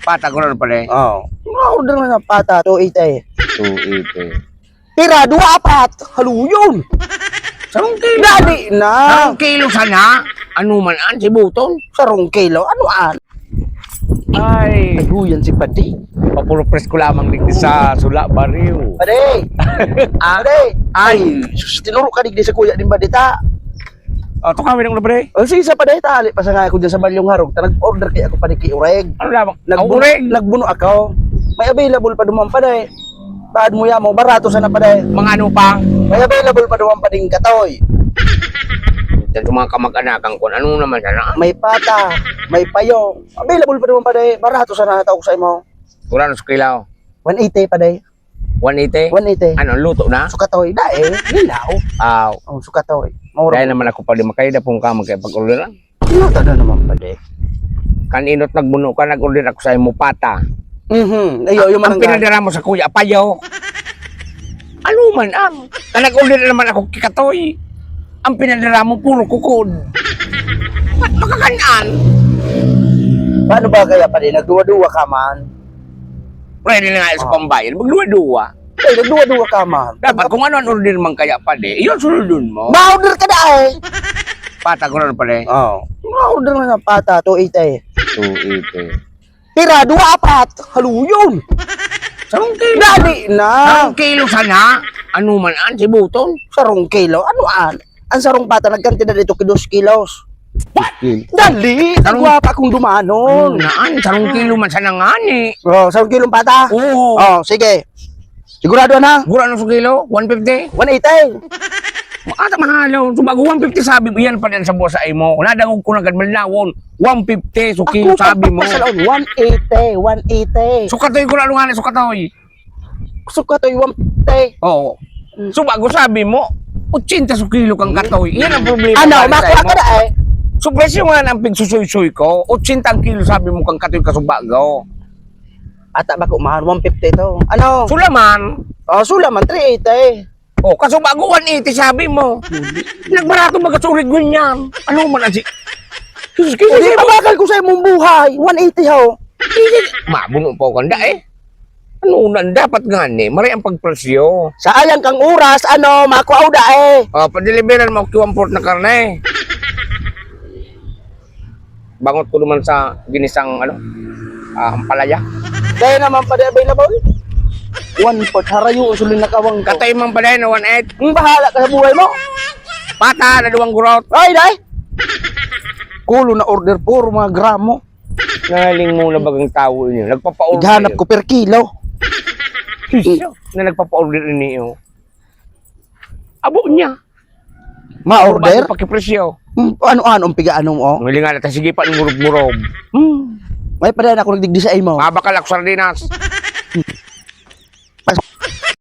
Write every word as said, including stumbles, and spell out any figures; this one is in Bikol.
Pata ko na pala eh. Oh. Order na ng pata, two eighty. Two eighty. Pira, dua, apat. Haluyon. Sarong kilo. Dali na. Sarong kilo sana. Ano man an si Buton? Sarong kilo. Ano an? Ay. Haluyan si Padi. Papuro presko lamang digdi sa Sula, Barrio. Padi. Ah? Padi. Ay. Sus, tinuro ka digdi sa kuya din ba dita? Oh, ito kami ng pre. O, sige, sa Padi, tali pa sa nga ako dyan sa Balyong Harog. Ta nag-order kaya ako Padi ki Ureg. Ano lamang? Nagbuno, Ureg? Nagbuno ako. May available pa duman Padi. Taad mo yan mo, barato sana Padi. Mga ano pa? May available pa duman Padi katoy. Diyan sa mga kamag-anakan ko, ano naman sana? May pata, may payo. Available pa duman Padi. Barato sana tao ko sa imo. Wala na sa kilaw. One eighty Padi. One eighty? One eighty. Ano, luto na? Sukatoy, dae, hilaw. Aw. Oh, sukatoy. Mauro. Dahil naman ako Padi, makaya na pong ka magkipag-order lang. Luto na naman Padi. Kan inot nagbuno ka, nag-order ako sa imo pata. Mhm. Ayo, yung Ang mananggal. Pinadala mo sa kuya, payo. Ano man ang? Kan nag-order naman ako kikatoy. Ang pinadala mo, puro kukod. Ba't makakan-an? Paano ba kaya Padi? Nagduwa-duwa ka man? Pwede na nga sa Ah. Pambayan, magduwa-duwa. Eh, nagduwa-duwa ka man. Dapat kung ano ang order man kaya Padi, yun sunodon mo. Ma-order ka na eh. Pata ko na pala eh. Oh. Ma-order na ng pata, two eighty. Two eighty. Pira, dua, apat. Haluyon. Sarong kilo. Dali na. Sarong kilo sana. Ano man an si Buton? Sarong kilo. Ano an? Ang sarong pata, nagkantidad ito ki dos kilos. What? Dali, Sarong nagwapa akong dumanon. Ano na an? Sarong kilo man sana ngani. Oh, sarong kilong pata? Oo. Oh, sige. Sigurado na? Gura ano sa kilo? One fifty? One eighty. Ata mahalaw. So, bago one fifty sabi mo, yan pa din sa buwas sa imo. Nadangog ko na gad, malinawon. One fifty, so kilo Ako, sabi mo. Pagpasalaon, one eighty, one eighty. So, katoy ko na, ano nga na, so katoy? So, katoy, one fifty. Oo. Mm. So, bago sabi mo, ochenta so kilo kang katoy. Yan ang problema. Ano, para sa makuha imo. Ka na eh. So, presyo nga ng pigsusoy-soy ko, ochenta ang kilo sabi mo kang katoy kasubago. Ata ba ko, mahal, one fifty to. Ano? Sulaman. Oh, sulaman, three eighty. Oh, kasubago, one eighty sabi mo. Nagbarato ba kasurig ngunyan? Ano man ang si-, Sus, Hindi, kaya pabakal ko sa imong buhay. One eighty ho. Mabuno pa ako kanda eh. Ano na, dapat nga ni, maray ang pagpresyo. Sayang kang oras, ano, makuha o da eh. Oh, padeliveran mo, kiwang port na karne. Bangot ko naman sa ginisang, ano, ah, ampalaya. Kaya naman pa di available. One port, harayo, sulin na kawang ko. Katay man pa di, no, one eight. Ang bahala ka sa buhay mo. Pata, na duwang gurot. Ay, dai. Kulo na order, puro mga gramo. Naling mo na bagang tao inyo. Nagpapa-order. Ighanap ko per kilo. Sus, na nagpapa-order ini, oh. Abo niya. Ma-order? Bago pakipresyo. Hmm, ano-ano ang piga-ano mo? Ang hilingan natin, sige pa, murog-murog. Hmm. May pa rin ako nagdigdi sa imo. Mabakal ako sardinas.